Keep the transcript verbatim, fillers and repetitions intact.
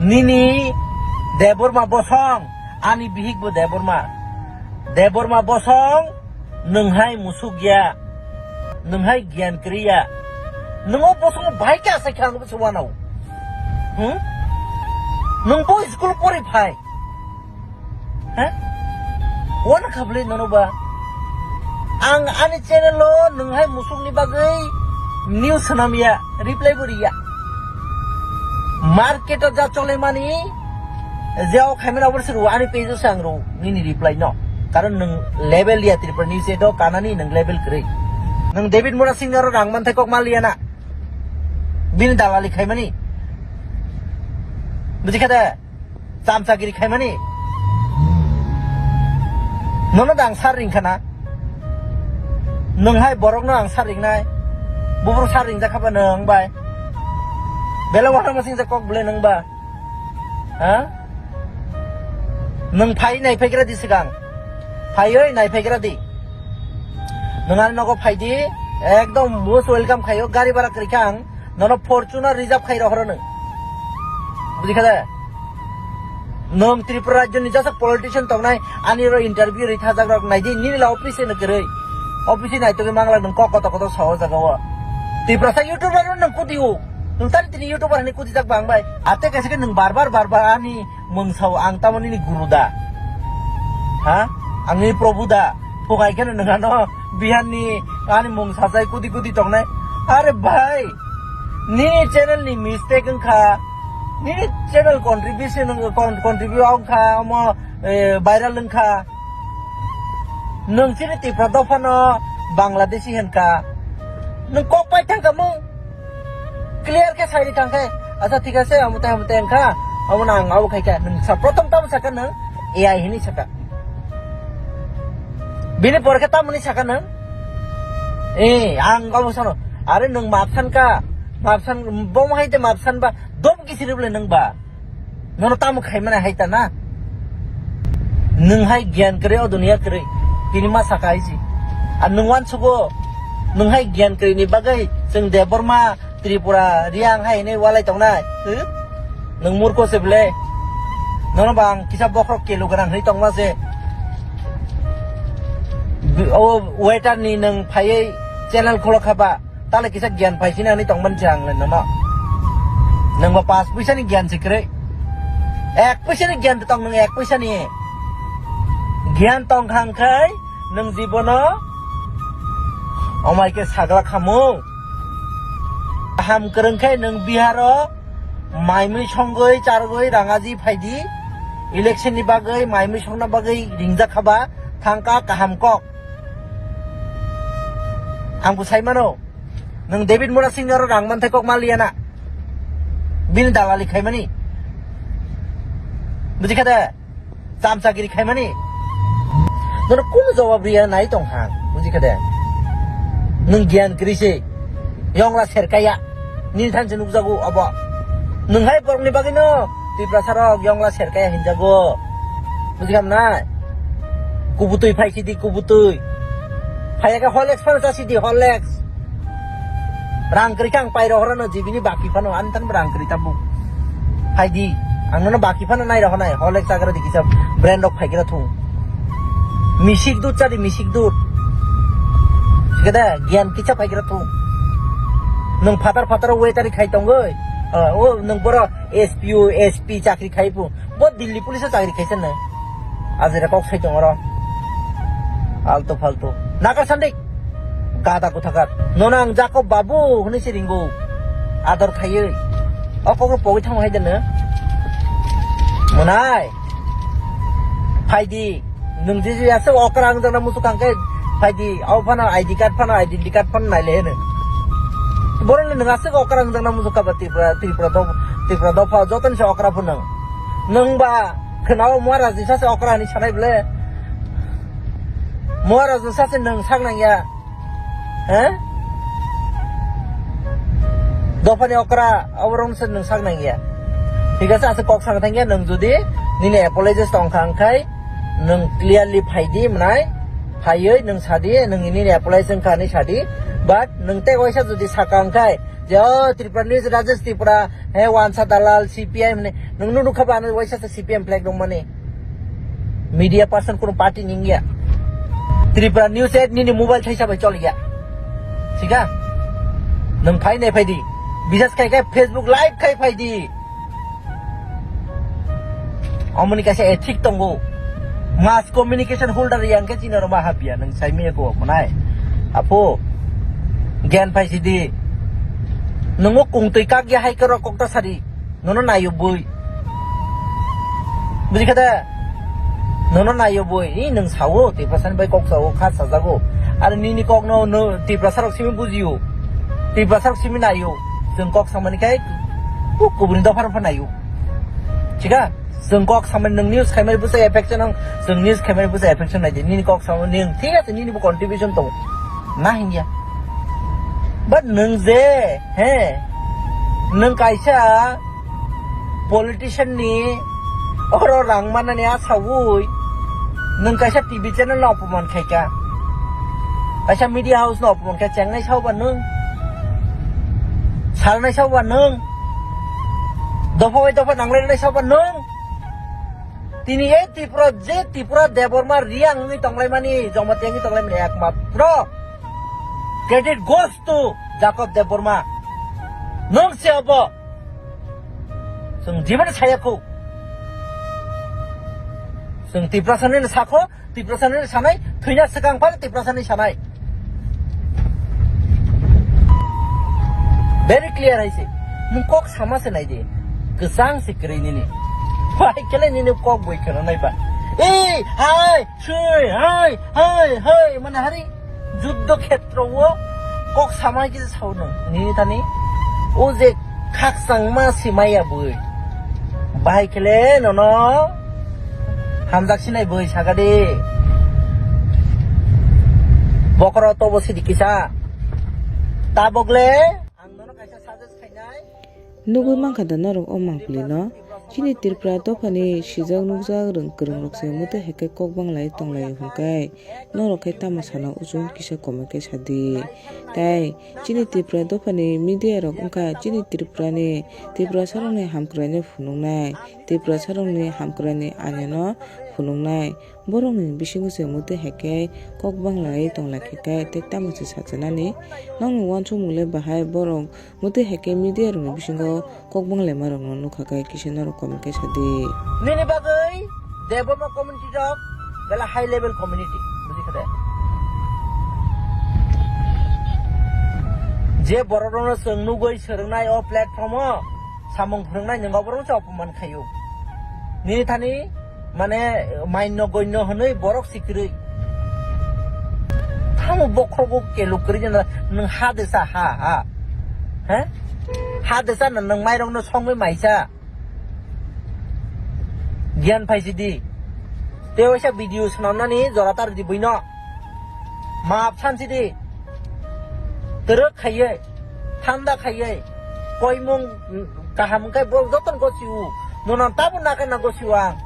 Nini Debbarma bosong, ani bihik bo Debbarma. Debbarma bosong, nwng hai musuk ya, nwng hai giyan kwrwi ya. Nwng o bosongo bahai khe asai khe ang bo se wanao. Hmm? Nwng bo school pori phai. Ha? Wana khablai nono ba? Ang ani channel o nwng hai musukni bagwi news swnam ya, reply bo riya. Market o ja chole mani, je o khaimani abo se rw, ani page o se ang rw, nini reply no. Karon nwng level ya Tripura news edo kanani nwng level kwrwi. Nwng David Murasing aro rang manthai kok maliya na. Bini dalali khaimani. Buji kha de? Chamchagiri khaimani. Nono da ang sar ring khana. Nwng hai borokno ang sar ringnai. Buphuru sar ringjak kha ba nwng bai. Belai uanama singjak kok bwle nwng ba. Ha? Nwng phai nai phaigra di swkang. Phaiwi nai phaigra di. Nwng ani nogo phai di. Ekdom most welcome khaio. Gari bhara kwrwi kha ang. Nono Fortuner reserve khai rohoro nwng. Buji kha de? Nwng Tripura rajyoni jasa politician tongnai, ani oro interview ri thajak rok nai di, nini la office no kwrwi. Office nai togwi mangla nwng kok koto koto sa o jaga o. Tiprasa YouTuber no nwng kuti o. Nwng tani tini YouTuber hinwi kuti jak bang bai. Ate kaisa khe nwng bar bar bar bar ani mung sao, ang tamo nini guru da? Ha? Ang nini Prabhu da? Phukai kheno nwng ano Biharni ani mung sachai kudi kudi tongnai. Are bhai, nini channel ni mistake wngkha, nini channel contribution wng-, con-, contribute wngkha, omo, eh, viral wngkha. Nwng chini Tipra dophano Bangladeshi hwnkha. Nwng kok pai thangkha mung. Clear khe sai rikha khe, acha thik ase, amo tei amo tei wngkha, amo nang abo khai kha, nwng sa prothom tamo sakha nwng A I hinwi sakha. Bini pore khe tamoni sakha nwng, eh, ang abo sano, are nwng map san kha, map san, bomo hai de map san ba, dom kisiri bole nwng ba. Nono tamo khaimani hai ta na? Nwng hai giyan kwrwi, o duniya kwrwi. Tini ma saka hai si. Ar nwng uansugo, nwng hai giyan kwrwini bagwi chwng Debbarma, Tripura, Riang hai hinwi walai tongnai. Huh? Nwng murkho se bwle. Nono ba ang kisa bokhorok kelu gwnang hinwi tongma se. Bi-, o waiter ni nwng phaiwi channel khulok kha ba. Tale kisa giyan paisini ani tongmani se ang le nono. Nwng ba pas puisa ni giyan se kwrwi. Ek puisa ni giyan tong nwng ek puisa ni. Giyan tong khang khai nwng jibono omai khe sagla khamu. Kaham kwrwng khai nwng Bihar o mai mui songwi charwgwi rangaji phaidi. Election ni bagwi mai mui songna bagwi ringjak khaba thangka kaham kok. Ang bo sai mano. Nwng David Murasing ni oro rang manthai kok maliya na. Bini dalali khaimani. Buji kha de? Chamchagiri khaimani. Nono kunu jawab riya nai tong ha. Buji kha de? Nwng giyan kwrwi se. Yongla serkaya. Nini thanse nukjago abo. Nwng hai borokni bagwi no Tiprasa rok yongla serkaya hinjago. Buji kha nai? Kubutwi phai sidi kubutwi. Phaiya khe Horlicks phano cha sidi Horlicks. Rang kwrwi khe ang pai rohorano jibini baki phano, ani thanbo rang kwrwi tabuk. Phaidi, ang nono baki phano nai rohonai, Horlicks chagra di kisa brand rok phaigra thung. Misik dud chadi, misik dud. Sikada, giyan kisa phaigra thung. Nwng phatar phatar waiter khai tongoi. Ah, o nwng boro S P O, S P chakri khai pung. Bo Delhi police o chakri khaisa nai. Ajera kok sai tong oro. Alto falto. Nakar sandi. Gada kuthakat. Nono ang Jakob babu hwnwi se ringo. Ador khaiwi. O kokno pogwi thangma hai dene. Monai. Phaidi. Nwng je je aswk okra wngjakna muchuk kang khe phaidi. Abo phano I D card phano, identity card phano naile heno. Borokni nwng aswk okra wngjakna muchuk kha ba Tripura, Tripura dopha, Tripura dopha jotoni se okra phano. Nwng ba khwnao Maharaj ni sachi okra hinwi sanai bwle? Maharaj ni sachi nwng sak nangya? He? Dophani okra, oborok se nwng sak nangya. Thik ase, aswk kok sana thangya, nwng jodi nini apologies tong kha wngkhai, nwng clearly phaidi mwnai, phaiwi nwng sadi, nwng nini apologies wngkha hinwi sadi, but nwng tei waisa jodi saka wngkhai, je, "O, Tripura news, Rajesh Tripura, He wansa dalal C P I M ni. Nwng nukha ba ano waisa sa C P M flag dong mani. Media person kuno party ningya. Tripura News Aid nini mobile thaisa bai choliya. Sika? Nwng phai nai phai di. Bisas khai khai Facebook live khai phai di. Omoni kaisa ethic tongo. Mass communication holder yang khe chini roma hapya nwng saimi ko monai. Apo. Gyan phai sidi. Nungo kungtwi kak ya hai karo kokta sadi. Nono nayo bui. Buji khade? Nono nayo bui. I nwng sawo, Tiprasani bai kok sawo, kha sajago. Ar nini kok no, no, Tiprasa rok simi bujiyo. Tiprasa rok simi nayo. Chwng kok samani khai, ku-, kubuni dopha rok pha nayo. Chika? Chwng kok samani nwng news khaimani bwsa affection ang, chwng news khaimani bwsa affection naidi. Nini kok samani nwng, thik ase, nini bo contribution tongo. Na hingya. But nwng je, he, nwng kaisa politician ni oro rang manani asaui nwng kaisa T V channel no opoman khaika, kaisa media house no opoman kha, chengnai sao ba nwng, salnai sao ba nwng, dopha bai dopha nanglainai sao ba nwng. Tini e Tripura, je Tripura Debbarma Reang wngwi tonglaimani, Jamatia wngwi tonglaimani ekmatro credit goes to Jacob Debbarma. Nwng se obo. Chwng jibon saya kho. Chwng Tiprasani sakho, Tiprasani sanai, thwina swkang phano Tiprasani sanai. Very clear hai se. Nwng kok sama se nai di. Kwchang se kwrwi nini. Bai kele nini kok boi kheno nai ba. Ei, hai, sui, hai, hai, hai, mane hari. Juddho khetro o kok samai kisa sao nwng nini thani. O je khakchangma simaya bui. Bahai kele nono hamjak sinai bui sagadi. Bokoro tobo sidi kisa. Tabok le ang nono kaisa suggest khainai. Nugwi mankha da norok o mangpili no? Chini Tripura dophani sijak nukjak rwng kwrwng rok se mutai hai khe kok banglai tonglai hwnkhe norok khe tamo sana uchun kisa comment khe sadi. Tai chini Tripura dophani media rok wngkha chini Tripura ni Tripura sarokni hamkwraino phunuknai, Tripura sarokni hamkwraini ainano phunuknai. Borokni bisingo se mutai hai khe kok banglai tonglai khe khe tei tamo se sachinani. Nokni uansukmung le bahai borok mutai hai khe media rokni bisingo kok banglaima rokno nukha khe kisa norok comment khe sadi. Nini bagwi Debbarma community rok bela high level community, buji kha de? Je borok rokno chwng nugwi swrwngnai o platform o samung phwrwngnai nwng oborok se opoman khaio. Nini thani mane mainno goinno hwnwi borok sikrwi. Tamo bokhrogo kelu kwrwi jana nwng ha desa ha ha. He? Ha desa na nwng mairokno songwi maisa. Giyan phaisidi. Tei waisa video swnamnani jora tar di buino. Maap sansidi. Twrwk khaiye, thanda khaiye, koimung kaham wngkhe borok jotono gosio. Nono tabuk nakhe na gosio ang.